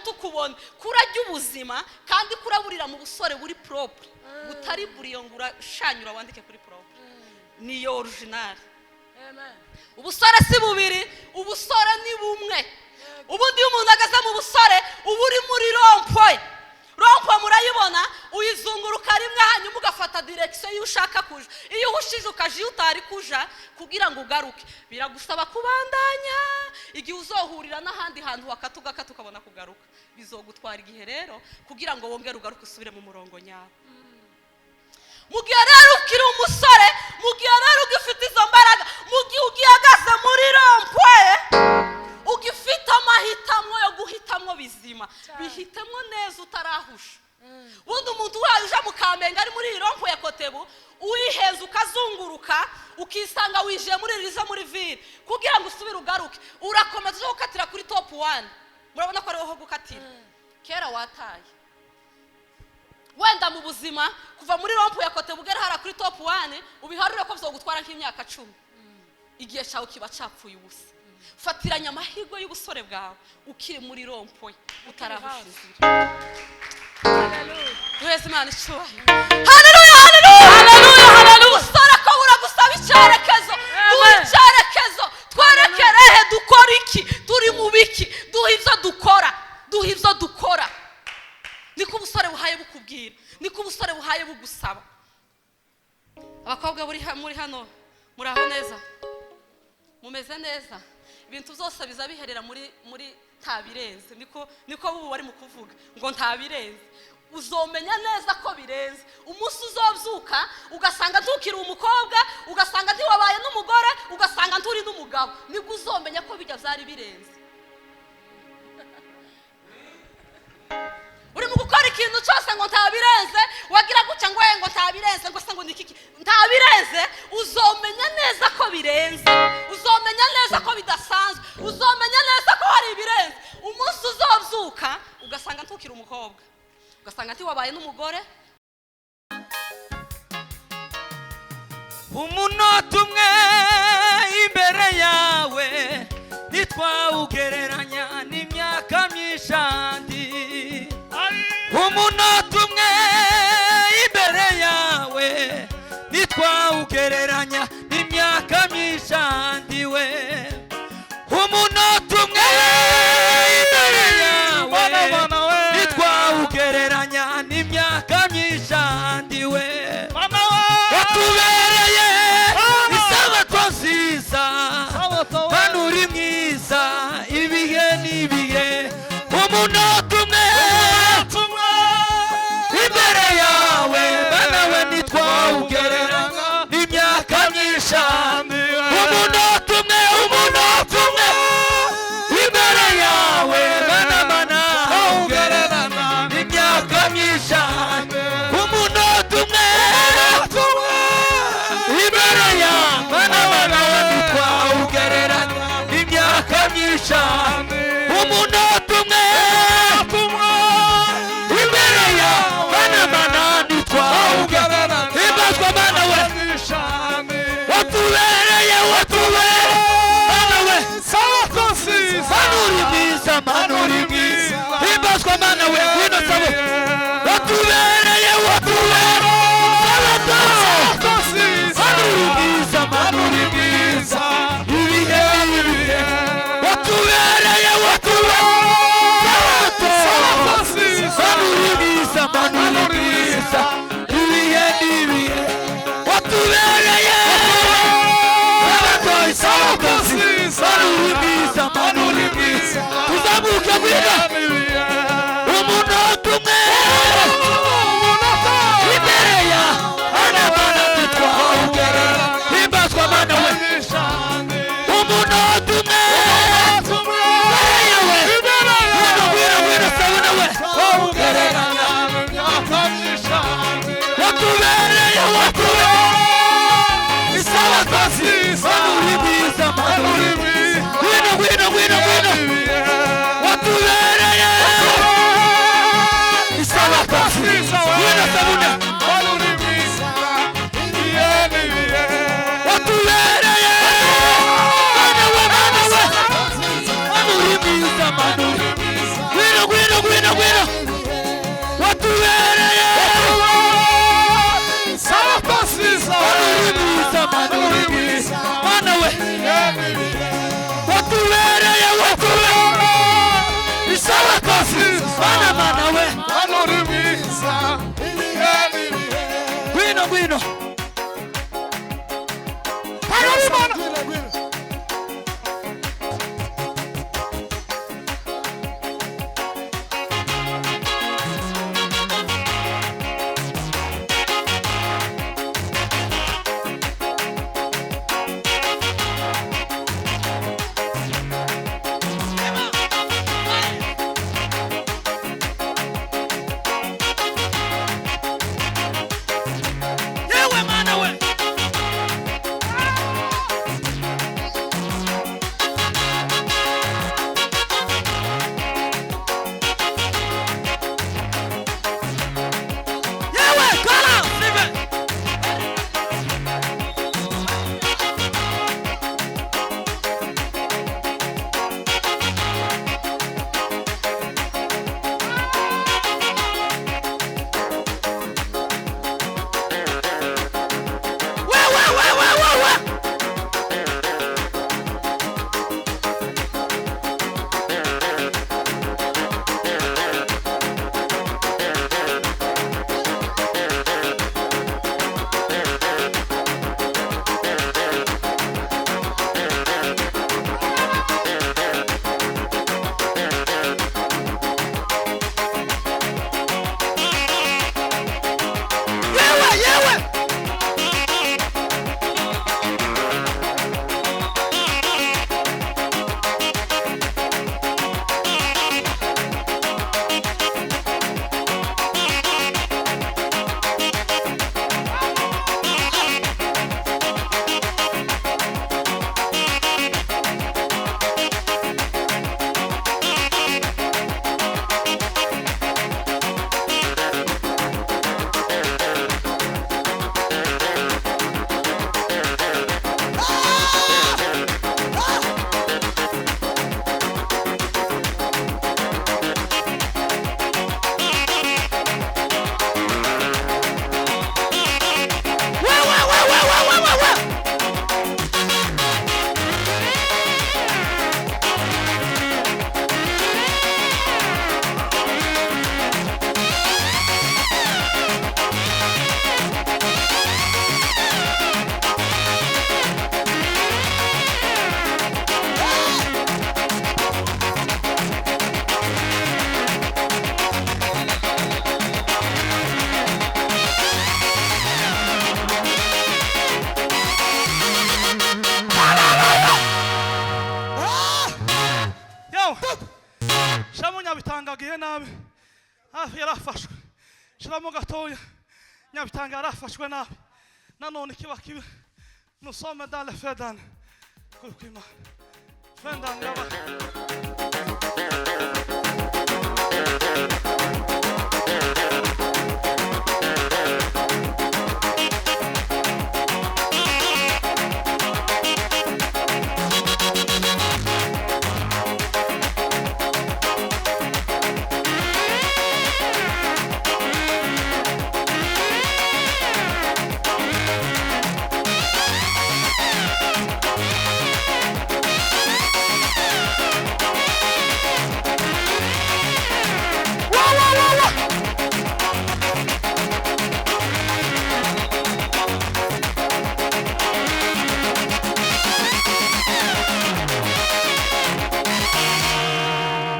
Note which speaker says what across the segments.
Speaker 1: ntitukubone kurajya ubuzima kandi kuraburira mu busore buri propre butari buriyo ngo urashanyura wandike kuri propre niyo original.
Speaker 2: Amen.
Speaker 1: Ubusore si bubiri, ubusore ni bumwe. Ubundi iyo umuntu ageze mu busore uba uri muri rond-point. Rond-point murayibona, uyizunguruka rimwe hanyuma ugafata direction iyo ushaka kuja. Iyo uhushije ukaja iyo utari kuja kugira ngo ugaruke biragusaba kubandanya igihe uzohurira n'ahandi hantu wakata ugakata ukabona kugaruka. Bizogutwara igihe rero kugira ngo wongere ugaruke usubire mu murongo nyawo. Mu gihe rero ukiri umusore, mu gihe rero ugifite izo mbaraga, mu gihe ugihagaze muri rond-point, ugifite amahitamo yo guhitamwo bizima, bihitemo neza utarahusha. Ubundi umuntu uhaye uja mu Kamenge ari muri iyi rond-point ya Kotebu, uyiheza ukazunguruka ukisanga wijiye muri riza muri ville, kugira ngo usubire ugaruke urakomeza uza gukatira kuri Top One. Murabona ko ariho ho gukatira kera wataye. Wenda mu buzima kuva muri rond-point ya Kotebu ugera hariya kuri Top One, ubiharure ko bizogutwara nk'imyaka 10, igihe cyawe kiba capfuye ubusa. Fatiranya amahirwe y'ubusore bwawe ukiri muri rond-point utarahusha inzira.
Speaker 2: Hallelujah.
Speaker 1: Duheze Imana icyubahiro. Haleluya, haleluya, haleluya, haleluya. Ubusore ko buragusaba icyerekezo. Duhe icyerekezo, twerekerehe, dukora iki, turi mu biki, duhe ibyo dukora, duhe ibyo dukora. Niko ubusore buhaye bukubwira, niko ubusore buhaye bugusaba. Abakobwa muri hano muri aho neza, mumeze neza. Ibintu byose biza biherera muri ntabirenze. Niko bubu bari mu kuvuga ngo ntabirenze. Uzomenya neza ko birenze umunsi uzobyuka ugasanga ntukiri umukobwa, ugasanga ntiwabaye n'umugore, ugasanga nturi n'umugabo. Nibwo uzomenya ko bijya byari birenze. Uri mu gukora ikintu cyose ngo ntabirenze, wagira guca ngo ngo ntabirenze, ngo se ngo niki ntabirenze. Uzomenya neza ko birenze, uzomenya neza ko bidasanzwe, uzomenya neza ko hari ibirenze umunsi uzobyuka ugasanga ntukiri umukobwa, ugasanga ntiwabaye n'umugore.
Speaker 3: Umunota umwe imbere yawe ntitwawugereranya n'imyaka myinshi. Umunota umwe imbere yawe ntitwawugereranya n'imyaka myinshi we. Umunota umwe imbere yawe ntitwawugereranya n'imyaka myinshi we. Watubereye isabato nziza, kandi uri mwiza ibihe n'ibihe. Umunota umwe imbere yawe bana we ntitwawugereranya n'imyaka myinshi. Umunota umwe, umunota umwe imbere yawe bana mana n'imyaka myinshi. Umunota umwe imbere yawe bana mana ntitwawugereranya n'imyaka myinshi. Umunota umwe imbere yawe bana mana ntitwawugereranya. Himbazwa Mana we, watubereye, watubereye Mana we, Mana uri mwiza, Mana uri mwiza. Himbazwa Mana we, ngwino sabo, watubereye, watubereye Mana uri mwiza, Mana uri mwiza ibihe n'ibihe. Watubereye, watubereye. Ngwino. Harabimana.
Speaker 4: Ngwino, ngwino.
Speaker 3: Yewe mana we. Yewe kala sibe. Wewe wewe wewe. Yewe yewe. Wewe wewe wewe wewe.
Speaker 5: Yewe shiramo Nyabitanga agiye nabi, hafi yarafashwe. Shiramo gatoya, Nyabitanga yarafashwe nabi nanone. Kiba kibi nusome dale fedane kukwima fendane yaba.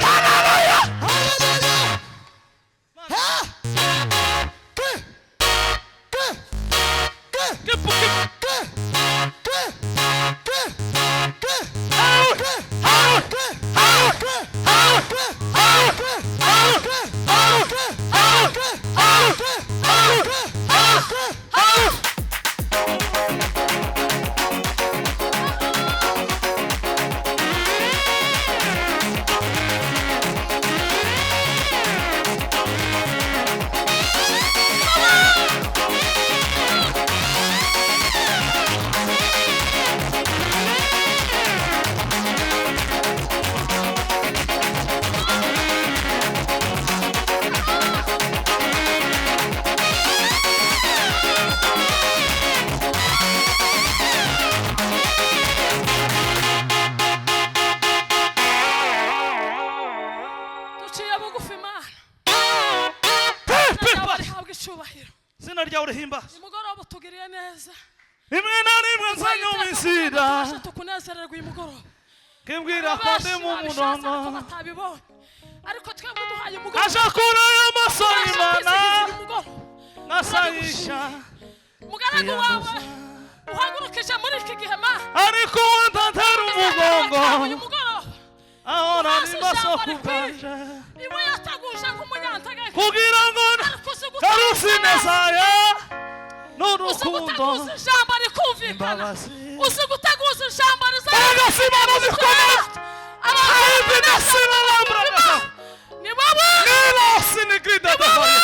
Speaker 4: Hallelujah. Ha! Ke! Ke! Ke!
Speaker 5: Kipu, kipu.
Speaker 4: Ke! Ke! Ke! Ke!
Speaker 5: Hallelujah.
Speaker 4: Ke!
Speaker 5: Hallelujah.
Speaker 4: Ke!
Speaker 5: Hallelujah.
Speaker 4: Ke!
Speaker 5: Hallelujah.
Speaker 4: Ke!
Speaker 5: Hallelujah.
Speaker 4: Ke!
Speaker 5: Hallelujah.
Speaker 4: Ke!
Speaker 5: Hallelujah.
Speaker 4: Ke!
Speaker 5: Hallelujah.
Speaker 4: Ke!
Speaker 5: Hallelujah.
Speaker 4: Ke!
Speaker 5: Hallelujah.
Speaker 4: Ke!
Speaker 5: Hallelujah.
Speaker 2: Duciye bugufi, Imana
Speaker 5: Pe, pe,
Speaker 2: nawe
Speaker 5: pe.
Speaker 2: rihabwa icyubahiro.
Speaker 5: Izina ryawe rihimbazwe.
Speaker 2: Uyu mugoroba utugiriye neza.
Speaker 5: Rimwe na rimwe nzanyuma inzira
Speaker 2: Tubashe tukunezererwa uyu mugoroba.
Speaker 5: Kimbwira ko ndi mu
Speaker 2: Benshi babishatse ariko
Speaker 5: murongo
Speaker 2: batabibonye, ariko twebwe uduhaye umugoroba,
Speaker 5: Aja kure y'amaso
Speaker 2: tubashe
Speaker 5: y'Imana
Speaker 2: kwizihiza uyu mugoroba.
Speaker 5: Nasayisha
Speaker 2: Umugaragu wawe uhagurukije muri iki gihe ma
Speaker 5: Ariko wantatera umugongo
Speaker 2: uyu mugoroba
Speaker 5: Ahora
Speaker 2: Uhaze
Speaker 5: ni maso
Speaker 2: ijambo
Speaker 5: kubwanje
Speaker 2: iwe yataguje nk'umunyantegeko,
Speaker 5: Kugira ngo
Speaker 2: ariko uzi
Speaker 5: karusi
Speaker 2: guteguza,
Speaker 5: nezaya
Speaker 2: uzi
Speaker 5: n'urukundo
Speaker 2: guteguza ijambo rikumvikana,
Speaker 5: Imbabazi.
Speaker 2: uzi guteguza ijambo
Speaker 5: Mbaraga z'Imana zikomeye. Aibi nasima lambragaza.
Speaker 2: ni wowe.
Speaker 5: Nila sinigrida dahari.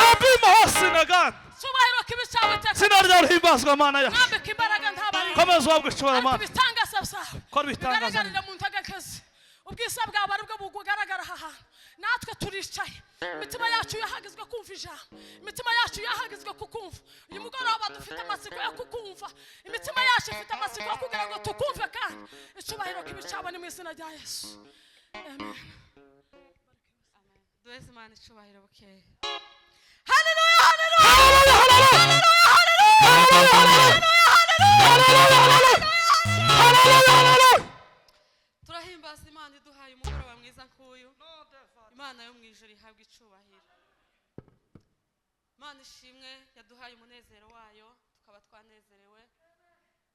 Speaker 5: Abima hosinagan.
Speaker 2: Cyubahiro kibi cyawe iteka.
Speaker 5: Izina ryawe rihimbazwe Mana yacu.
Speaker 2: Mwambika imbaraga ntabari.
Speaker 5: Komeza uhabwe icyubahiro
Speaker 2: Ariko
Speaker 5: Mana.
Speaker 2: ibitangaza byawe
Speaker 5: Kora ibitangaza.
Speaker 2: bigaragarira mu ntegekezi, ubwiza bwawe aribwo bugaragara aha hantu. Natwe turicaye, imitima yacu yahagizwe kumva ijambo, imitima yacu yahagizwe kukumva. Uyu mugoroba dufite amatsiko yo kukumva, imitima yacu ifite amatsiko yo kugira ngo tukumve, kandi icyubahiro kibi cyawe ni mu izina rya Yesu, amen.
Speaker 1: Duheze Imana icubahiro bukeya. Haleluya, haleluya.
Speaker 5: Hallelujah, hallelujah. Hallelujah, hallelujah. Hallelujah, hallelujah.
Speaker 1: Turahimbaza Imana iduhaye umugoroba mwiza nk'uyu. Imana yo mu ijuru ihabwa icubahiro. Imana ishimwe yaduhaye umunezero wayo, tukaba twanezerewe.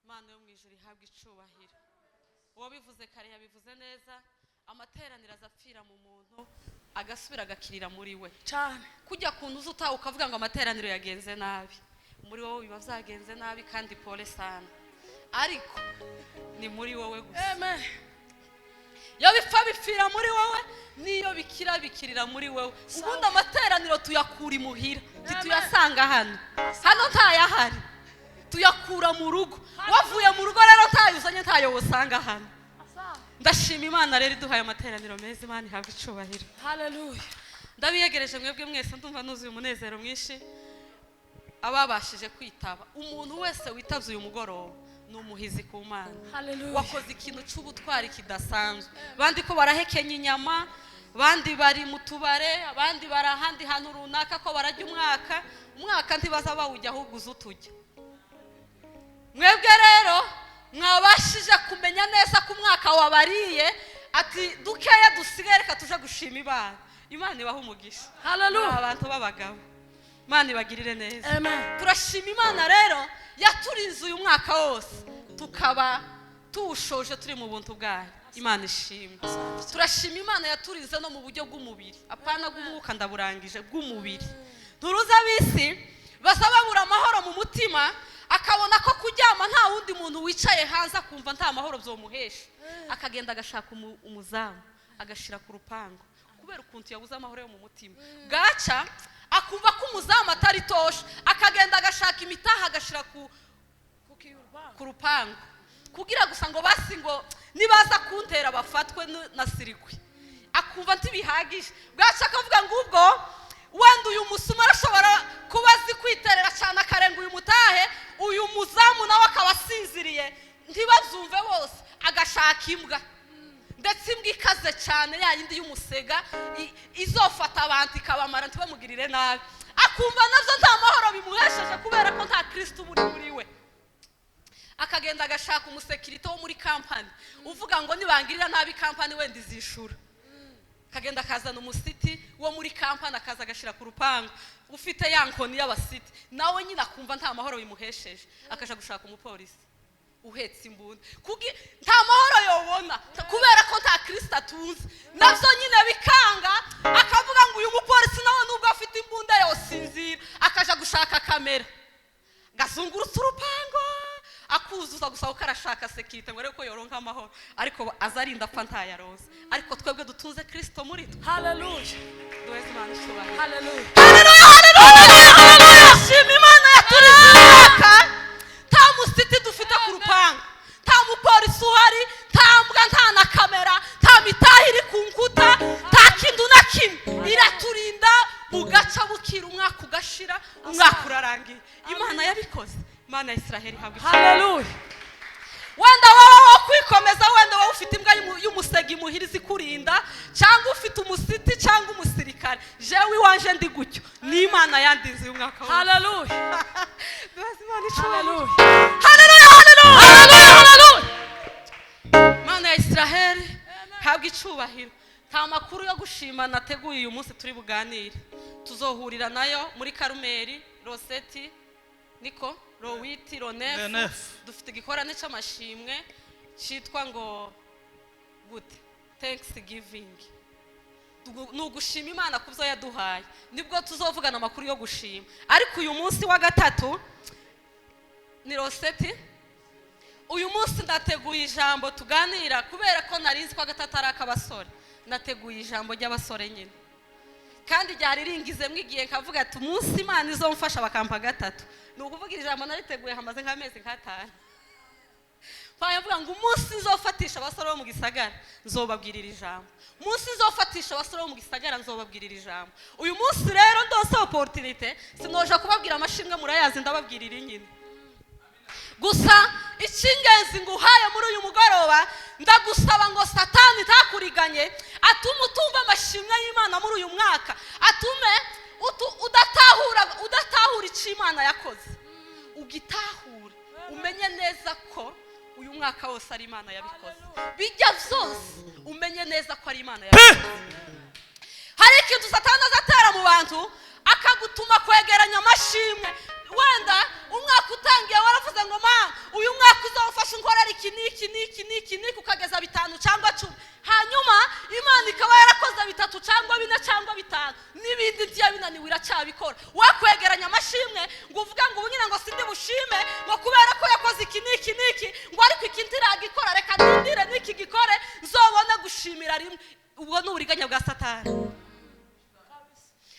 Speaker 1: Imana yo mu ijuru ihabwa icubahiro. Uwabivuze kare yabivuze neza. Amateraniro azapfira mu muntu, agasubira agakirira muri we.
Speaker 2: Cyane.
Speaker 1: Kujya ku nzu utaha ukavuga ngo amateraniro yagenze nabi, muri wowe biba byagenze nabi, kandi pole sana, ariko ni muri wowe gusa.
Speaker 2: Amen.
Speaker 1: Iyo bipfa bipfira muri wowe, n'iyo bikira bikirira muri wowe. Ubundi amateraniro tuyakura imuhira, ntituyasanga hano. Hano ntayahari, tuyakura mu rugo. Wavuye mu rugo rero ntayuzanye, ntayo wusanga hano. Ndashima Imana rero iduhaye amateraniro meza. Imana ihabwa icubahiro.
Speaker 2: Haleluya.
Speaker 1: Ndabiyegereje mwebwe mwese, ndumva nuzuye umunezero mwinshi. Ababashije kwitaba, umuntu wese witabye uyu mugoroba ni umuhizi ku Mana.
Speaker 2: Haleluya.
Speaker 1: Wakoze ikintu cy'ubutwari kidasanzwe. Bandi ko barahekenya inyama, abandi bari mu tubare, abandi bari ahandi hantu runaka ko barajya umwaka. Umwaka ntibaza bawujya, ahubwo uza utujya. Mwebwe rero mwabashije kumenya neza ko umwaka wabariye, ati dukeya dusigaye reka tuje gushima Imana. Imana ibahe umugisha.
Speaker 2: Haleluya.
Speaker 1: Muri abantu b'abagabo, Imana ibagirire neza.
Speaker 2: Amen.
Speaker 1: Turashima Imana rero yaturinze uyu mwaka wose, tukaba tuwushoje turi mu buntu bwayo. Imana ishimwe. Turashima Imana yaturinze no mu buryo bw'umubiri, apana bw'umwuka ndaburangije, bw'umubiri. Nturuzi ab'isi basa babura amahoro mu mutima, akabona ko kuryama nta wundi muntu wicaye hanze, akumva nta mahoro byomuhesha, akagenda agashaka umuzamu agashira ku rupangu kubera ukuntu yabuze amahoro yo mu mutima. Bwaca akumva ko umuzamu atari tosha, akagenda agashaka imitaha agashira ku rupangu kugira gusa ngo basi ngo nibaza kuntera bafatwe na sirikwi, akumva ntibihagije. Bwaca akavuga ngo ubwo wenda uyu musuma arashobora kuba azi kwiterera cyane, akarenga uyu mutahe, uyu muzamu nawe akaba asinziriye, ntibabyumve bose, agashaka imbwa, ndetse imbwa ikaze cyane, ya yindi y'umusega izofata abantu ikabamara ntibamugirire nabi, akumva nabyo nta mahoro bimuhesheje kubera ko nta Kristo uba uri muri we. Akagenda agashaka umusekirite wo muri kampani uvuga ngo nibangirira nabi kampani wenda izishura, akagenda akazana umusiti wo muri kampani, akaza agashyira ku rupangu ufite ya nkoni y'abasiti, nawe nyine akumva nta mahoro bimuhesheje, akaja gushaka umupolisi uhetse imbunda nta mahoro yobona kubera ko nta Kristo atunze, nabyo nyine bikanga, akavuga ngo uyu mupolisi nawe nubwo afite imbunda yosinzira, akaja gushaka kamera gazungurutse urupango akuzuza gusa kuko arashaka sekirite ngo arebe ko yoronka amahoro, ariko azarinda apfa ntayaronse. Ariko twebwe dutunze Kristo muri twe.
Speaker 2: Haleluya.
Speaker 1: Duheze Imana icyubahiro.
Speaker 2: Haleluya.
Speaker 1: Haleluya, haleluya. Shima Imana yaturinze umwaka, nta musiti dufite ku rupangu, nta mupolisi uhari, nta mbwa, nta na kamera, nta mitahe iri ku nkuta, nta kintu na kimwe. Iraturinda bugaca bukira, umwaka ugashira, umwaka urarangiye. Imana yabikoze. Imana ya Israheli ihabwa icyubahiro.
Speaker 2: Haleluya.
Speaker 1: Wenda wowe wo kwikomeza, wenda wowe ufite imbwa y'umusega imuhira izikurinda, cyangwa ufite umusiti cyangwa umusirikare. kare. Jewe iwanje ndi gutyo, ni Imana yandinze uyu mwaka wose.
Speaker 2: Haleluya.
Speaker 1: Duhaze Imana icubahiro.
Speaker 2: Haleluya.
Speaker 1: Haleluya, haleluya.
Speaker 2: Haleluya, haleluya.
Speaker 1: Mana ya Israheli, habwa icubahiro. Nta makuru yo gushima nateguye uyu munsi turi buganire, tuzohurira nayo muri Karumeri Roseti, niko Rowiti Ronefu.
Speaker 5: Ronefu.
Speaker 1: Dufite igikorane cy'amashimwe cyitwa ngo gute? Thanksgiving. Ni ugushima Imana ku byo yaduhaye, nibwo tuzovugana amakuru yo gushima. Ariko uyu munsi wa gatatu ni Roseti. Uyu munsi ndateguye ijambo tuganira, kubera ko nari nzi ko gatatu ari ak'abasore. Nateguye ijambo ry'abasore nyine, kandi ryari ringizemo igihe, nkavuga ati umunsi Imana izomfasha bakampa gatatu. Ni ukuvuga iri jambo nariteguye hamaze nk'amezi nk'atanu. Mvuga ngo umunsi nzofatisha abasore bo mu gisagara nzobabwirira ijambo, umunsi nzofatisha abasore bo mu gisagara nzobabwirira ijambo. Uyu munsi rero ndose opportunité, sinoja kubabwira amashimwe, murayazi, ndababwirira nyine. Gusa icy'ingenzi nguhaye muri uyu mugoroba, ndagusaba ngo Satani ntakuriganye atume utumva amashimwe y'Imana muri uyu mwaka, atume udatahura icyo Imana yakoze. Ugitahure, umenye neza ko uyu mwaka wose ari Imana yabikoze. Bijya byose umenye neza ko ari Imana yabikoze. Hari ikintu Satani azatera mu bantu, akagutuma kwegeranya amashimwe. Wenda umwaka utangiye waravuze ngo mama, uyu mwaka uzawufasha unkorera iki n'iki n'iki n'iki n'iki, ukageza 5 cyangwa 10, hanyuma Imana ikaba yarakoze 3 cyangwa 4 cyangwa 5 n'ibindi ntiyabinaniwe iracyabikora. Wakwegeranya amashimwe ngo uvuge ngo ubu nyine ngo sindi bushime ngo kubera ko yakoze iki n'iki n'iki, ngo ariko iki ntiragikora, reka ndindire n'iki gikore nzobone gushimira rimwe. Ubwo ni uburiganya bwa Satani,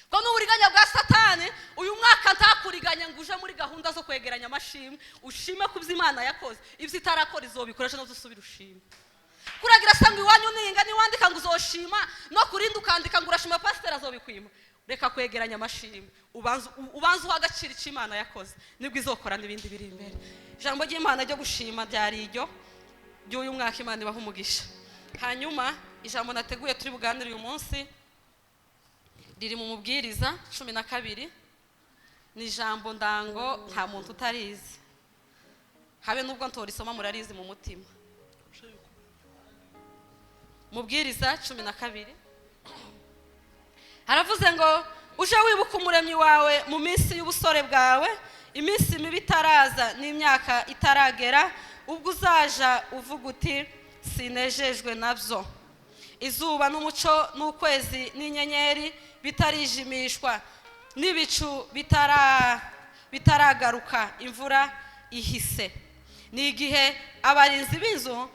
Speaker 1: ubwo ni uburiganya bwa Satani. Uyu mwaka ntakuriganya ngo uje muri gahunda zo kwegeranya amashimwe. Ushime ku byo Imana yakoze, ibyo itarakora izobikoresha no usubire ushime. Kuragira sanga iwanyu ninga niwandika ngo uzoshima, no kurinda ukandika ngo urashima pasiteri azobikwima. Reka kwegeranya amashimwe, ubanze uha agaciro icyo Imana yakoze, nibwo izokora n'ibindi biri imbere. Ijambo ry'Imana ryo gushima ryari iryo ry'uyu mwaka. Imana ibaha umugisha. Hanyuma ijambo nateguye turi buganire uyu munsi riri mu Mubwiriza 12. Ni ijambo ndango nta muntu utarizi, habe nubwo ntorisoma murarizi mu mutima. Mubwiriza 12 haravuze ngo uje wibuka umuremyi wawe mu minsi y'ubusore bwawe, iminsi mibi itaraza n'imyaka itaragera, ubwo uzaja uvuga uti sinejejwe nabyo. Izuba n'umuco n'ukwezi n'inyenyeri bitarijimishwa, n'ibicu bitaragaruka imvura ihise. Ni igihe abarinzi b'inzu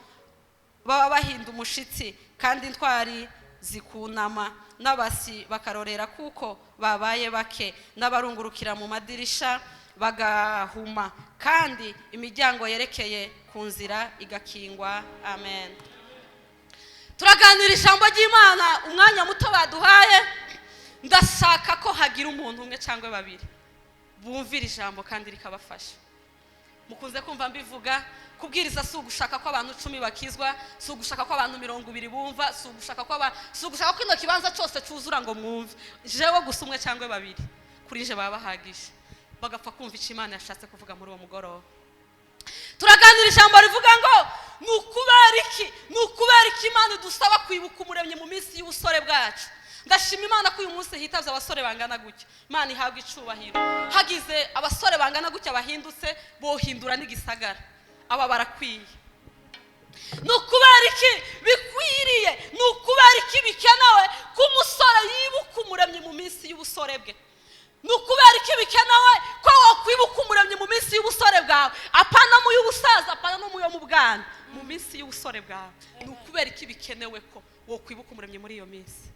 Speaker 1: baba bahinda umushitsi, kandi intwari zikunama, n'abasi bakarorera kuko babaye bake, n'abarungurukira mu madirisha bagahuma, kandi imiryango yerekeye ku nzira igakingwa. Amen. Turaganira ijambo ry'Imana umwanya muto baduhaye. Ndashaka ko hagira umuntu umwe cyangwa babiri bumvira ijambo kandi rikabafasha. Mukunze kumva mbivuga, kubwiriza si ugushaka ko abantu 10 bakizwa, si ugushaka ko abantu 20 bumva, si ugushaka ko si ugushaka ko ino kibanza cyose cyuzura ngo mwumve. Jewe gusa umwe cyangwa babiri kuri je baba bahagije, bagapfa kumva icyo Imana yashatse kuvuga muri uwo mugoroba. Turaganira ijambo rivuga ngo ni ukubera iki, ni ukubera iki Imana idusaba kwibuka umuremyi mu minsi y'ubusore bwacu. Ndashima Imana ko uyu munsi hitavye abasore bangana gutya. Imana ihabwa icubahiro. Hagize abasore bangana gutya bahindutse, bohindura n'igisagara. Aba barakwiye. Ni ukubera iki bikwiriye, ni ukubera iki bikenewe ko umusore yibuka umuremyi mu minsi y'ubusore bwe. Ni ukubera iki bikenewe ko wakwibuka umuremyi mu minsi y'ubusore bwawe, apana mu y'ubusaza, apana no mu yo mu bwana, mu minsi y'ubusore bwawe. Ni ukubera iki bikenewe ko wokwibuka umuremyi muri iyo minsi.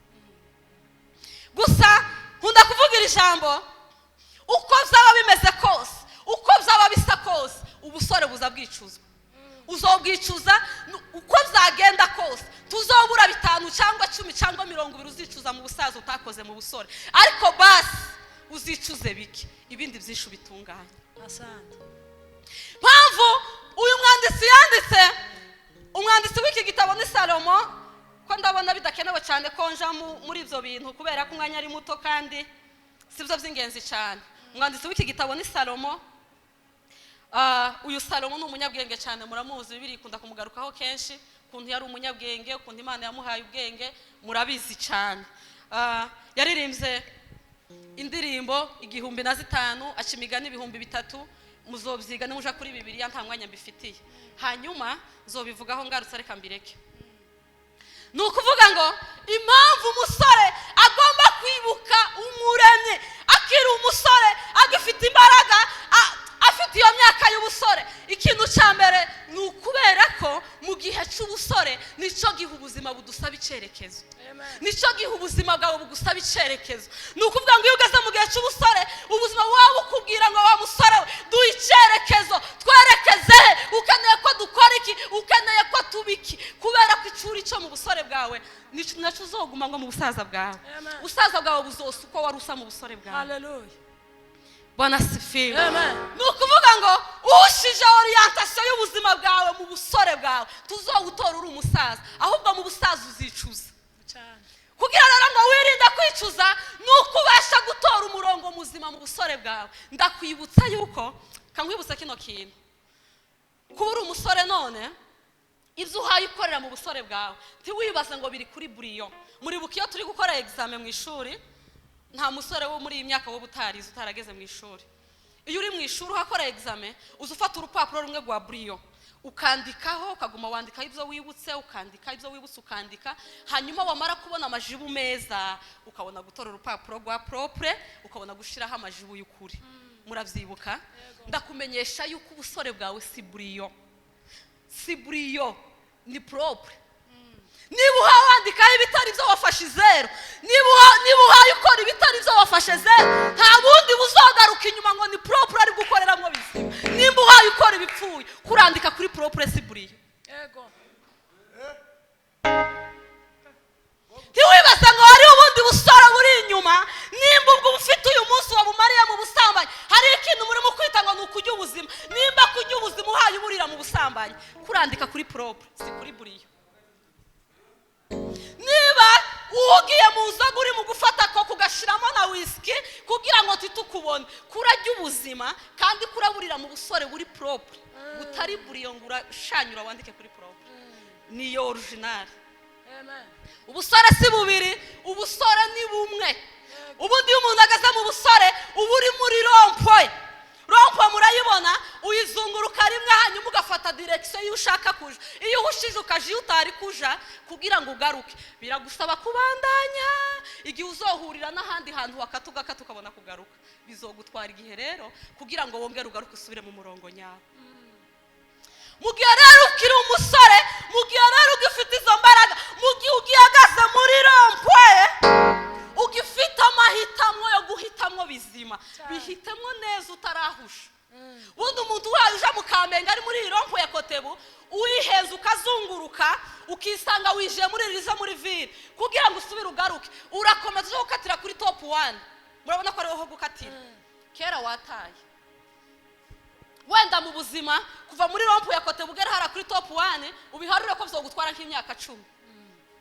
Speaker 1: Gusa nkunda kuvuga iri jambo, uko byaba bimeze kose, uko byaba bisa kose, ubusore buza bwicuzwa. Uzobwicuza uko byagenda kose. Tuzobura 5 cyangwa 10 cyangwa 20 uzicuza mu busaza utakoze mu busore, ariko basi uzicuze bike, ibindi byinshi ubitunganye.
Speaker 2: Asante.
Speaker 1: Mpamvu uyu mwanditsi yanditse, umwanditsi w'iki gitabo ni Salomo. Ko ndabona bidakenewe cyane ko nja muri ibyo bintu, kubera ko umwanya ari muto kandi si byo by'ingenzi cyane. Umwanditsi w'iki gitabo ni Salomo. Uyu Salomo ni umunyabwenge cyane, muramuzi, Bibiliya ikunda kumugarukaho kenshi, ukuntu yari umunyabwenge, ukuntu Imana yamuhaye ubwenge, murabizi cyane. Yaririmbye indirimbo 1005, aca imigani 3000. Muzobyiga nimuja kuri Bibiliya, nta mwanya mbifitiye, hanyuma nzobivugaho ngarutse, reka mbireke. Ni ukuvuga ngo impamvu umusore agomba kwibuka Umuremyi akiri umusore, agifite imbaraga, afite iyo myaka y'ubusore, ikintu cya mbere ni ukubera ko mu gihe cy'ubusore nicyo gihe ubuzima budusaba icyerekezo, nicyo gihe ubuzima bwawe bugusaba icyerekezo. Ni ukuvuga ngo iyo ugeze mu gihe cy'ubusore, ubuzima buba bukubwira ngo: "Wa musore we, duhe icyerekezo, twerekeze he? Ukeneye ko dukora iki? Ukeneye ko tuba iki?" Kubera ko icuri cyo mu busore bwawe nacyo uzoguma ngo mu busaza bwawe. Ubusaza bwawe buzosa uko wari usa mu busore bwawe.
Speaker 2: Hallelujah.
Speaker 1: Bwana asifiwe.
Speaker 2: Amen.
Speaker 1: Ni ukuvuga ngo ushije orientation y'ubuzima bwawe mu busore bwawe, tuzowutora uri umusaza, ahubwo mu busaza uzicuza.
Speaker 2: Cyane.
Speaker 1: Kugira rero ngo wirinde kwicuza, ni uko ubasha gutora umurongo muzima mu busore bwawe. Ndakwibutsa yuko, kankwibutsa kino kintu: kuba uri umusore none, ibyo uhaye ukorera mu busore bwawe, ntiwibaze ngo biri kuri buriyo. Muribuka iyo turi gukora examen mu ishuri, nta musore wo muri iyi myaka wowe utarize, utarageze mu ishuri. Iyo uri mu ishuri uhakora examen, uza ufata urupapuro rumwe rwa buriyo, ukandikaho, ukaguma wandikaho ibyo wibutse, ukandika ibyo wibutse, ukandika, hanyuma wamara kubona amajibu meza, ukabona gutora urupapuro rwa propre, ukabona gushyiraho amajibu y'ukuri. Murabyibuka? Ndakumenyesha yuko ubusore bwawe si buriyo, si buriyo, ni propre. Niba uhawe wandikaho ibitari byo, wafashe zeru. Niba uhaye ukora ibitari byo, wafashe zeru. Nta bundi buzogaruka inyuma ngo ni propre ari gukoreramo bizima. Nimba uhaye ukora ibipfuye, kurandika kuri propre, si buriyo.
Speaker 2: Yego.
Speaker 1: Ntiwibaze ngo hari ubundi busore buri inyuma. Nimba ubwo ufite uyu munsi wabumariye mu busambanyi, hari ikintu murimo kwita ngo ni ukujya ubuzima. Nimba kujya ubuzima uhaye uburira mu busambanyi, kurandika kuri propre, si kuri buriyo. Niba uhugiye mu nzoga, uri mu gufata ko kugashyiramo na wisiki kugira ngo titukubone, kurajya ubuzima kandi kuraburira mu busore buri propre, butari buriyo, ngo urashanyura wandike kuri propre, niyo original.
Speaker 2: Amen.
Speaker 1: Ubusore si bubiri, ubusore ni bumwe. Ubundi iyo umuntu ageze mu busore, uba uri muri rond-point. Rond-point murayibona? Uyizunguruka rimwe, hanyuma ugafata direction iyo ushaka kuja. Iyo uhushije ukaja iyo utari kuja, kugira ngo ugaruke biragusaba kubandanya igihe uzohurira n'ahandi hantu wakata, ugakata, ukabona kugaruka. Bizogutwara igihe rero kugira ngo wongere ugaruke, usubire mu murongo nyawo. Mu gihe rero ukiri umusore, mu gihe rero ugifite izo mbaraga, mu gihe ugihagaze muri rond-point, ugifite amahitamo yo guhitamo bizima, bihitemo neza utarahusha. Ubundi umuntu wayo uje mu Kamenge ari muri iyi rond-point ya Kotebu, uyiheza ukazunguruka, ukisanga winjiye muri riza, muri ville, kugira ngo usubire ugaruke, urakomeza uje gukatira kuri Top One. Murabona ko ariho ho gukatira. Kera wataye wenda mu buzima, kuva muri rond-point ya Kotebu ugera hariya kuri Top One, ubiharure ko bizogutwara nk'imyaka 10.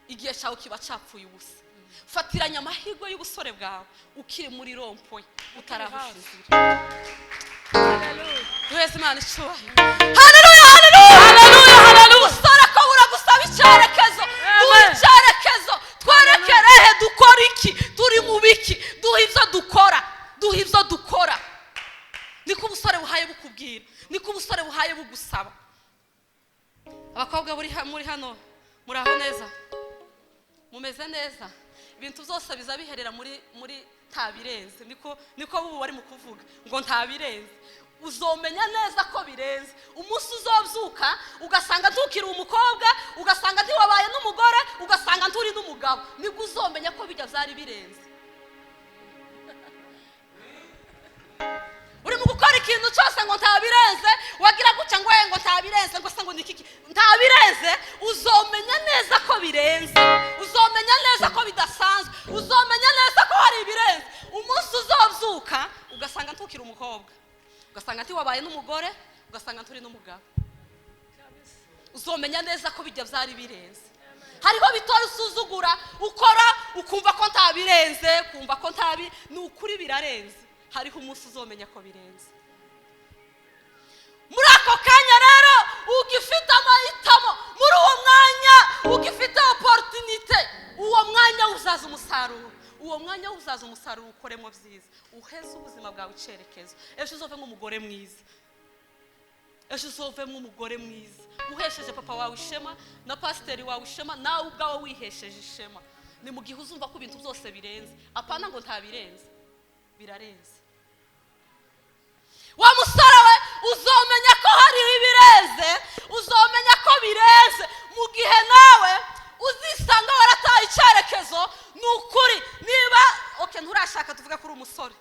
Speaker 1: Igihe cyawe kiba cyapfuye ubusa. Fatiranya amahirwe y'ubusore bwawe ukiri muri rond-point, utarahusha inzira.
Speaker 2: Hallelujah.
Speaker 1: Duheze Imana icyubahiro. Haleluya, haleluya, haleluya, haleluya! Ubusore ko buragusaba icyerekezo. Duhe
Speaker 2: Amen.
Speaker 1: icyerekezo, twerekerehe, dukora iki, turi mu biki? Duhe ibyo dukora, duhe ibyo dukora. Niko ubusore buhaye bukubwira, niko ubusore buhaye bugusaba. Abakobwa muri hano, muraho neza? Mumeze neza? Ibintu byose biza biherera muri ntabirenze. Niko bubu bari mu kuvuga ngo ntabirenze. Uzomenya neza ko birenze umunsi uzobyuka ugasanga ntukiri umukobwa, ugasanga ntiwabaye n'umugore, ugasanga nturi n'umugabo. Nibwo uzomenya ko bijya byari birenze. Uri mu gukora ikintu cyose ngo ntabirenze, wagira gutya ngo ngo ntabirenze, ngo se ngo ni iki ntabirenze? Uzomenya neza ko birenze, uzomenya neza ko bidasanzwe, uzomenya neza ko hari ibirenze umunsi uzobyuka ugasanga ntukiri umukobwa, ugasanga ntiwabaye n'umugore, ugasanga nturi n'umugabo. Uzomenya neza ko bijya byari birenze. Hariho bitoya usuzugura, ukora ukumva ko ntabirenze, kumva ko ntabi, ni ukuri birarenze. Hariho umunsi uzomenya ko birenze. Muri ako kanya rero ugifite amahitamo, muri uwo mwanya ugifite opportunité, uwo mwanya uzaza umusaruro, uwo mwanya uzaza umusaruro, ukoremo byiza, uheze ubuzima bwawe icyerekezo. Ejo uzove nk'umugore mwiza, ejo uzovemo umugore mwiza uhesheje papa wawe ishema na pasiteri wawe ishema, nawe ubwawe wihesheje ishema. Ni mu gihe uzumva ko ibintu byose birenze, apana ngo ntabirenze, birarenze. Wa musore we, uzomenya ko hariho ibirenze, uzomenya ko birenze mu gihe nawe uzisanga warataye icyerekezo. Ni ukuri, niba okay nturashaka, tuvuge ko uri umusore,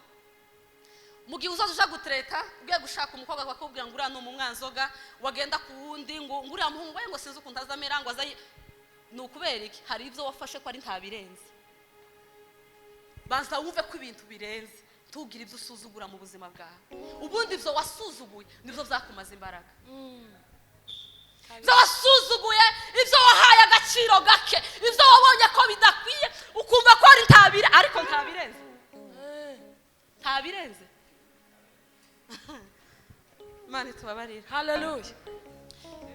Speaker 1: mu gihe uzaza uja gutereta, ugiye gushaka umukobwa, bakakubwira ngo uriya ni umumwanzoga, wagenda ku wundi ngo uriya muhungu we ngo sinzi ukuntu azamera, ngo azayi. Ni ukubera iki? Hari ibyo wafashe ko ari ntabirenze. Banza wumve ko ibintu birenze, ntugire ibyo usuzugura mu buzima bwawe. Ubundi ibyo wasuzuguye nibyo byakumaza imbaraga. Ibyo wasuzuguye, ibyo wahaye agaciro gake, ibyo wabonye ko bidakwiye, ukumva ko ari ntabire, ariko ntabirenze, ntabirenze. Imana itubabarire.
Speaker 2: Haleluya.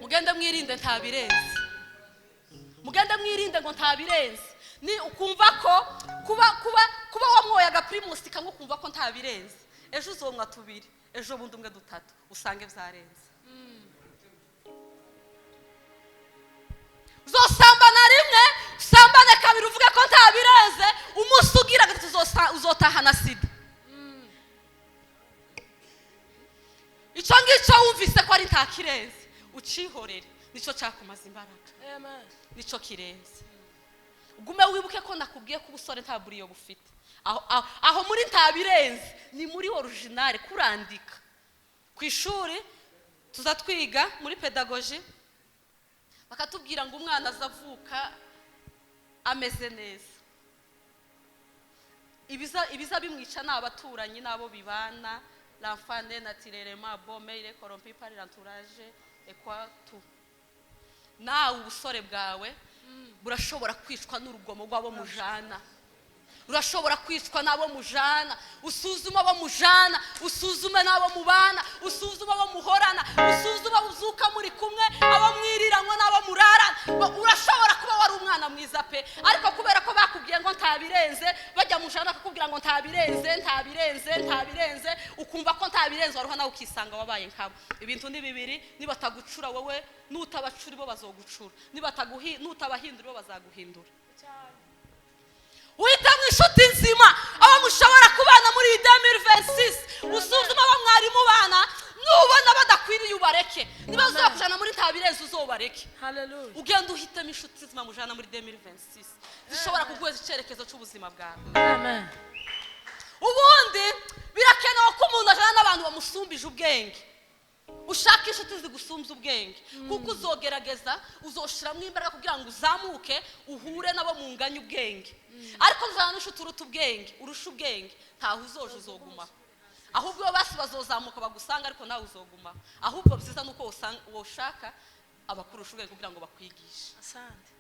Speaker 1: Mugende mwirinde ntabirenze, mugende mwirinde ngo ntabirenze. Ni ukumva ko kuba wamwoye agaprimusi kamwe, ukumva ko ntabirenze, ejo uzomwa tubiri, ejo bundi umwe, dutatu, usange byarenze. Uzosambana rimwe, usambane kabiri, uvuge ko ntabirenze, umunsi ugira gatatu uzotahana sida. Icyo ngicyo wumvise ko ari ntakirenze, ucihorere, nicyo cyakumaza imbaraga.
Speaker 2: Amen.
Speaker 1: Nicyo kirenze. Ugume wibuke ko nakubwiye ko ubusore nta buriyo bufite. Aho muri ntabirenze ni muri originale kurandika. Ku ishuri tuza twiga muri pedagogy, bakatubwira ngo umwana azavuka ameze neza, ibiza bimwica ni abaturanyi n'abo bibana. L'enfant né naturellement bon, mais il est corrompu par l'entourage et quoi tout. Nawe ubusore bwawe burashobora kwicwa n'urugomo rw'abo mujana, urashobora kwicwa n'abo mujana. Usuzume abo mujana, usuzume n'abo mubana, usuzume abo muhorana, usuzume abo uzuka muri kumwe, abo mwiriranywe n'abo murarana. Urashobora kuba wari umwana mwiza pe, ariko kubera ko bakubwiye ngo ntabirenze, bajya mujana bakakubwira ngo ntabirenze, ntabirenze, ntabirenze, ukumva ko ntabirenze, waruha nawe ukisanga wabaye nkabo. Ibintu ni bibiri: nibatagucura wowe, nutabacura bo bazogucura, nutabahindura bo bazaguhindura. Uhitamo inshuti nzima, abo mushobora kubana muri iyi 2026. Usuzume abo mwari mubana, nubona badakwiriye ubareke, niba uzakujana muri ntabirenze uzobareke.
Speaker 2: Haleluya.
Speaker 1: Ugenda uhitamo inshuti nzima mujana muri 2026, zishobora kuguheza icyerekezo cy'ubuzima bwawe.
Speaker 2: Amen.
Speaker 1: Ubundi birakenewe ko umuntu ajana n'abantu bamusumbije ubwenge. Ushaka inshuti zigusumbya ubwenge, kuko uzogerageza, uzoshiramo imbaraga kugira ngo uzamuke uhure nabo munganye ubwenge. Ariko uzana n'inshuti uruta ubwenge, urusha ubwenge, ntaho uzoja, uzogumaho. Ahubwo bo basi bazozamuka bagusanga, ariko nawe uzogumaho. Ahubwo byiza nuko woshaka abakurusha ubwenge kugira ngo bakwigishe.
Speaker 2: Asante.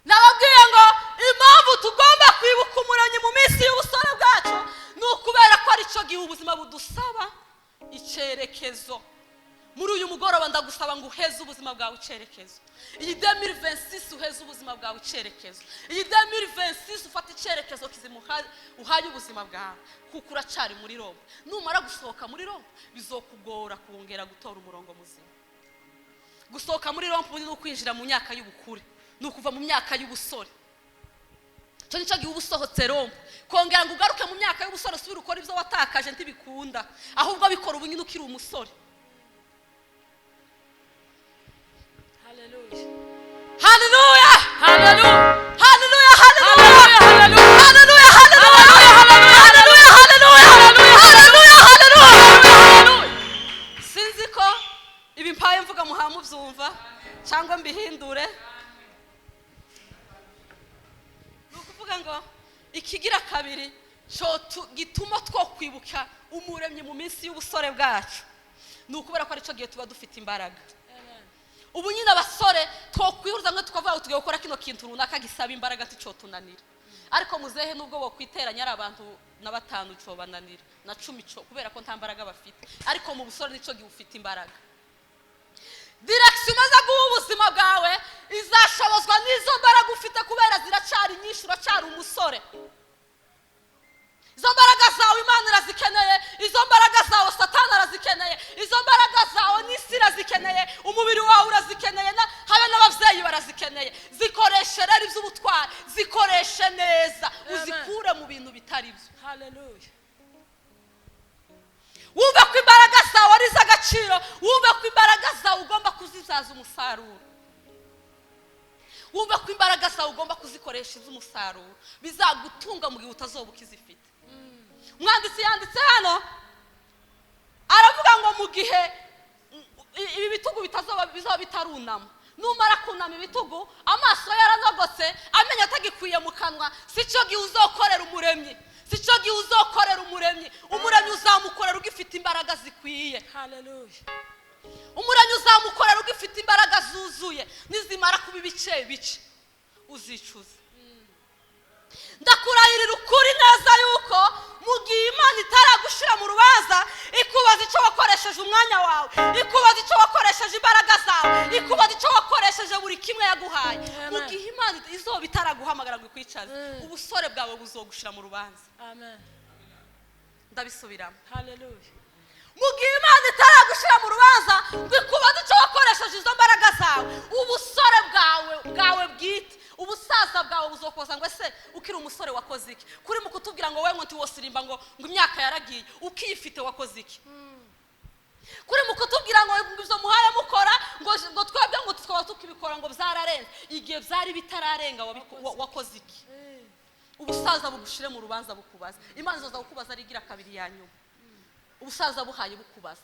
Speaker 1: Nababwiye ngo impamvu tugomba kwibuka Umuremyi mu minsi y'ubusore bwacu ni ukubera ko ari cyo gihe ubuzima budusaba icyerekezo. Muri uyu mugoroba ndagusaba ngo uheze ubuzima bwawe icyerekezo. Iyi 2026 uheze ubuzima bwawe icyerekezo. Iyi 2026 ufate icyerekezo kizima uhaye ubuzima bwawe, kuko uracari muri rond-point. Numara gusohoka muri rond-point bizokugora kongera gutora umurongo muzima. Gusohoka muri rond-point ni ukwinjira mu myaka y'ubukure, ni ukuva mu myaka y'ubusore. Icyo nicyo gihe uba usohotse rond-point. Kongera ngo ugaruke mu myaka y'ubusore usubire ukora ibyo watakaje ntibikunda, ahubwo bikora ubu nyine ukiri umusore.
Speaker 2: Haleluya.
Speaker 1: Haleluya.
Speaker 2: Haleluya.
Speaker 1: Haleluya, haleluya, haleluya, haleluya, haleluya, haleluya, haleluya, haleluya. Sinzi ko ibi mpaye mvuga muha mubyumva cyangwa mbihindure. Ni ukuvuga ngo ikigira kabiri cyo gituma two kwibuka Umuremyi mu minsi y'ubusore bwacu ni ukubera ko aricyo gihe tuba dufite imbaraga.
Speaker 2: Amen.
Speaker 1: Ubu nyine abasore twokwihuza ngo tukavuga ngo tugiye gukora kino kintu runaka gisaba imbaraga ticotunanira. Ariko muzehe nubwo bokwiteranya ari abantu na batanu cobananira na 10 co, kubera ko nta mbaraga bafite. Ariko mu busore nico gihe ufite imbaraga. Direction umaze guha ubuzima bwawe izashobozwa n'izo mbaraga ufite, kubera ziracari nyinshi, uracari umusore. Izo mbaraga zawe Imana irazikeneye, izo mbaraga zawe Satani arazikeneye, izo mbaraga zawe n'isi irazikeneye, umubiri wawe urazikeneye, habe n'ababyeyi barazikeneye. Zikoreshe rero iby'ubutwari, zikoreshe neza, uzikure mu bintu bitari byo.
Speaker 2: Hallelujah.
Speaker 1: Wumve ko imbaraga zawe ari iz'agaciro, wumve ko imbaraga zawe ugomba kuzibyaza umusaruro, wumve ko imbaraga zawe ugomba kuzikoresha iz'umusaruro bizagutunga mu gihe utazoba ukizifite. Umwanditsi yanditse hano aravuga ngo mu gihe ibi bitugu bitazoba bizaba bitarunama, numara kunama ibitugu amaso yaranogotse, amenyo atagikwiye mu kanwa, si cyo gihe uzokorera umuremyi, si cyo gihe uzokorera umuremyi. Umuremyi uzamukorera ugifite imbaraga zikwiye.
Speaker 2: Hallelujah.
Speaker 1: Umuremyi uzamukorera ugifite imbaraga zuzuye, nizimara kuba ibice bice uzicuza. Ndakurahirira ukuri neza yuko mu gihe Imana itaragushira mu rubanza, ikubaza icyo wakoresheje umwanya wawe, ikubaza icyo wakoresheje imbaraga zawe, ikubaza icyo wakoresheje buri kimwe yaguhaye. Mu gihe Imana izoba itaraguhamagara ngo ikwicaze, ubusore bwawe buzogushira mu rubanza.
Speaker 2: Amen.
Speaker 1: Ndabisubiramo.
Speaker 2: Hallelujah.
Speaker 1: Mu gihe Imana itaragushira mu rubanza ngo ikubaze icyo wakoresheje izo mbaraga zawe, ubusore bwawe bwite, ubusaza bwawe buzokoza ngo ese ukiri umusore wakoze iki? Kuri mu kutubwira ngo wewe ngo ntiwosirimba ngo imyaka yaragiye, ukiyifite wakoze iki? Kuri mu kutubwira ngo ibyo muhaye mukora ngo twebwe ngo twaba tukibikora ngo byararenze, igihe byari bitararenga wakoze iki? Ubusaza bugushire mu rubanza bukubaza. Imana izoza kukubaza ari igira kabiri ya nyuma. Ubusaza buhaye bukubaza.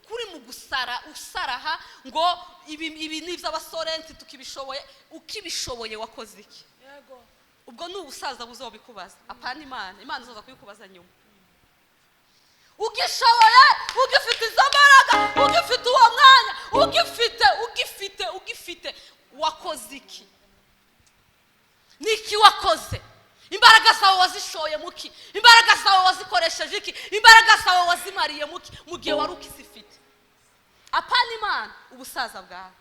Speaker 1: Kuri mu gusara usaraha ngo ibi ni iby'abasore tukibishoboye, ukibishoboye wakoze iki?
Speaker 2: Yego.
Speaker 1: Ubwo ni ubusaza buzobikubaza, apana Imana. Imana izoza kubikubaza nyuma. Ugishoboye, ugifite izo mbaraga, ugifite uwo mwanya, ugifite wakoze iki? Niki wakoze? Imbaraga zawe wazishoye muki? Imbaraga zawe wazikoresheje iki? Imbaraga zawe wazimariye muki mu gihe wari ukizifite? Apana Imana, ubusaza bwawe.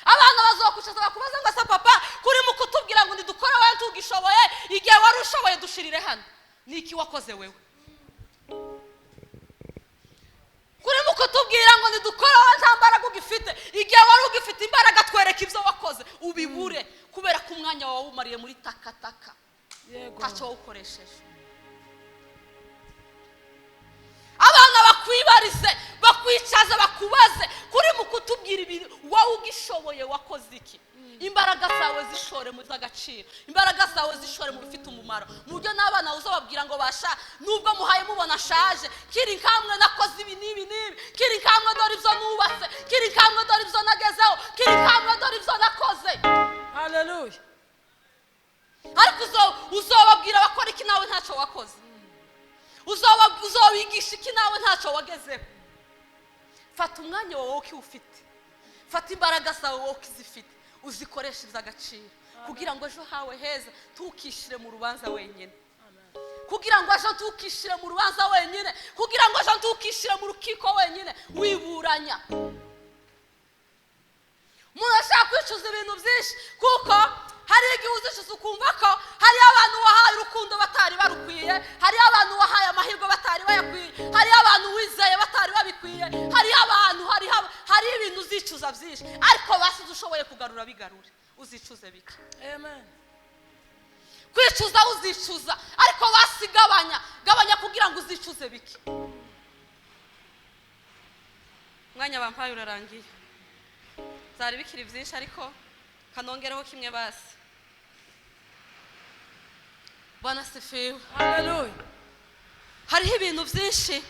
Speaker 1: Abana bazokwicaza bakubaza ngo asa papa, kuri mu kutubwira ngo ndidukora wewe tugishoboye, igihe wari ushoboye dushirire hano. Niki wakoze wewe? Kuri mu kutubwira ngo ndidukora wewe nta mbaraga ugifite, igihe wari ugifite imbaraga twereka ibyo wakoze, ubibure kubera ko umwanya wawe umariye muri takataka. Ntacyo wawukoresheje. Abana bakwibarize, bakwicaze, bakubaze kuri mu kutubwira ibintu wowe ugishoboye wakoze iki? Imbaraga zawe zishore mu z'agaciro, imbaraga zawe zishore mu bifite umumaro, mu buryo n'abana uzababwira ngo basha nubwo muhaye mubona ashaje, kiri nkamwe nakoze ibi n'ibi n'ibi, kiri nkamwe dore ibyo nubatse, kiri nkamwe dore ibyo nagezeho, kiri nkamwe dore ibyo nakoze.
Speaker 2: Hallelujah.
Speaker 1: Ariko uzobabwira bakora iki nawe ntacyo wakoze? Uzobigisha iki nawe ntacyo wagezeho? Fata umwanya wawe ukiwufite, fata imbaraga zawe wowe ukizifite, uzikoreshe iby'agaciro kugira ngo ejo hawe heza tukishire mu rubanza wenyine, kugira ngo ejo tukishire mu rubanza wenyine, kugira ngo ejo tukishire mu rukiko wenyine wiburanya. Umuntu ashaka kwicuza ibintu byinshi, kuko hari igihe uzicuza ukumva ko hari abantu wahaye urukundo batari barukwiye, hari abantu wahaye amahirwe batari bayakwiye, hari abantu wizeye batari babikwiye, hari abantu hari ibintu uzicuza byinshi, ariko basize ushoboye kugarura bigarure, uzicuze bike.
Speaker 2: Amen.
Speaker 1: Kwicuza uzicuza, ariko basigabanya gabanya kugira ngo uzicuze bike. Umwanya bampaye urarangiye, zari bikiri byinshi ariko kanongereho kimwe basi. Bwana sifiwe.
Speaker 2: Hallelujah.
Speaker 1: Hariho ibintu byinshi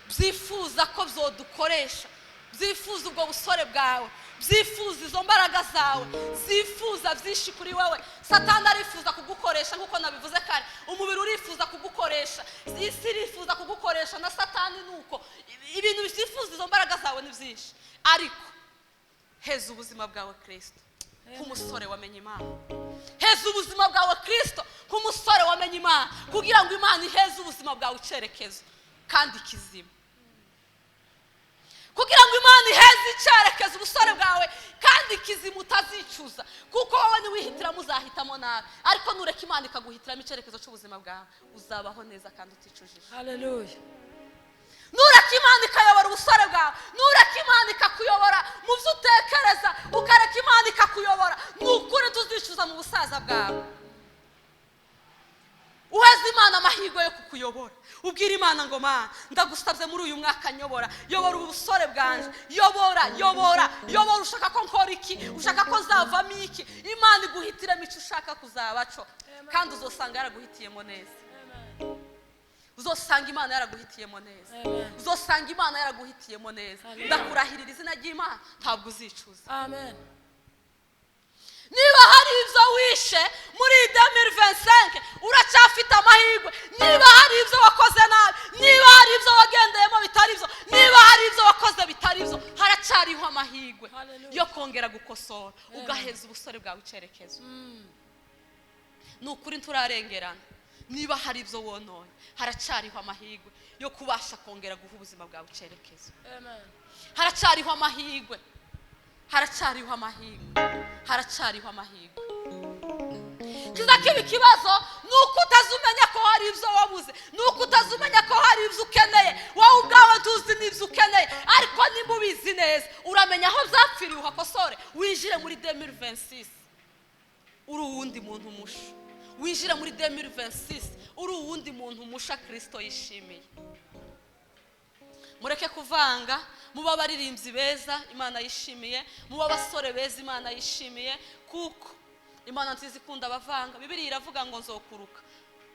Speaker 1: byifuza ko byodukoresha, byifuza ubwo busore bwawe, byifuza izo mbaraga zawe, zifuza byinshi kuri wewe. Satani arifuza kugukoresha nkuko nabivuze kare, umubiri urifuza kugukoresha, isi irifuza kugukoresha, na Satani nuko. Ibintu byifuza izo mbaraga zawe ni byinshi, ariko Heza ubuzima bwawe Kristo nk'umusore wamenye Imana. Heza ubuzima bwawe Kristo nk'umusore wamenye Imana, kugira ngo Imana iheze ubuzima bwawe icyerekezo kandi kizima. Kugira ngo Imana iheze icyerekezo ubusore bwawe kandi kizima, utazicuza, kuko wowe niwihitiramo uzahitamo nabi, ariko nureka Imana ikaguhitiramo icyerekezo cy'ubuzima bwawe, uzabaho neza kandi uticujije.
Speaker 2: Haleluya.
Speaker 1: Nureka Imana ikayobora ubusore bwawe, nureka Imana ikakuyobora mu byo utekereza, ukareka Imana ikakuyobora, ni ukuri tuzicuza mu busaza bwawe. Uheze Imana amahirwe yo kukuyobora, ubwira Imana ngo: "Mana, ndagusabye muri uyu mwaka nyobora, yobora ubusore bwanjye, yobora, yobora, yobora. Ushaka ko nkora iki? Ushaka ko nzavamo iki?" Imana iguhitiremo icyo ushaka kuzaba cyo, kandi uzosanga yaraguhitiyemo neza. Uzosanga Imana yaraguhitiyemo neza.
Speaker 2: Amen.
Speaker 1: Uzosanga Imana yaraguhitiyemo neza.
Speaker 2: Amen.
Speaker 1: Ndakurahirira izina ry'Imana, ntabwo uzicuza.
Speaker 2: Amen.
Speaker 1: Niba hari ibyo wishe muri 2025, uracyafite amahirwe. Niba hari ibyo wakoze nabi, niba hari ibyo wagendeyemo bitari byo, niba hari ibyo wakoze bitari byo, haracyariho amahirwe
Speaker 2: Hallelujah.
Speaker 1: yo kongera gukosora, ugaheza ubusore bwawe icyerekezo. Ni ukuri nturarengerana. Niba hari ibyo wononye, haracyariho amahirwe yo kubasha kongera guha ubuzima bwawe icyerekezo.
Speaker 2: Amen.
Speaker 1: Haracyariho amahirwe, haracyariho amahirwe, haracyariho amahirwe. Kiza kiba ikibazo ni uko utazumenya ko hari ibyo wabuze, ni uko utazumenya ko hari ibyo ukeneye. Wowe ubwawe ntuzi n'ibyo ukeneye, ariko niba ubizi neza, uramenya aho byapfiriye, uhakosore, winjire muri 2026 uri uwundi muntu musha, winjire muri 2026 uri uwundi muntu musha Kirisito yishimiye. Mureke kuvanga, muba abaririmbyi beza Imana yishimiye, muba abasore beza Imana yishimiye, kuko Imana nziza ikunda abavanga. Bibiliya iravuga ngo: "Nzokuruka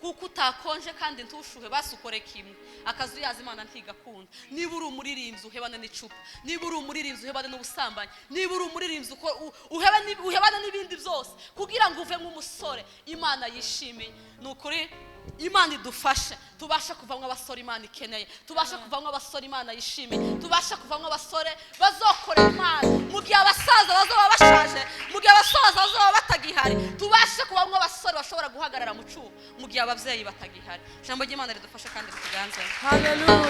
Speaker 1: kuko utakonje kandi ntushuhe, basukore kimwe." Akazu yaza Imana ntigakunda. Niba uri umuririmbyi, uhebane n'icupa. Niba uri umuririmbyi, uhebane n'ubusambanyi. Niba uri umuririmbyi, uhebane n'ibindi byose, kugira ngo uve nk'umusore Imana yishimiye. Ni ukuri Imana idufashe tubashe kuvamo abasore Imana ikeneye, tubashe kuvamo abasore Imana yishimiye, tubashe kuvamo abasore bazokorera Imana mu gihe abasaza bazaba bashaje, mu gihe abasaza bazaba batagihari, tubashe kubamo abasore bashobora guhagarara mu cyuho mu gihe ababyeyi batagihari. Ijambo ry'Imana ridufashe kandi rituganzemo.
Speaker 2: Haleluya.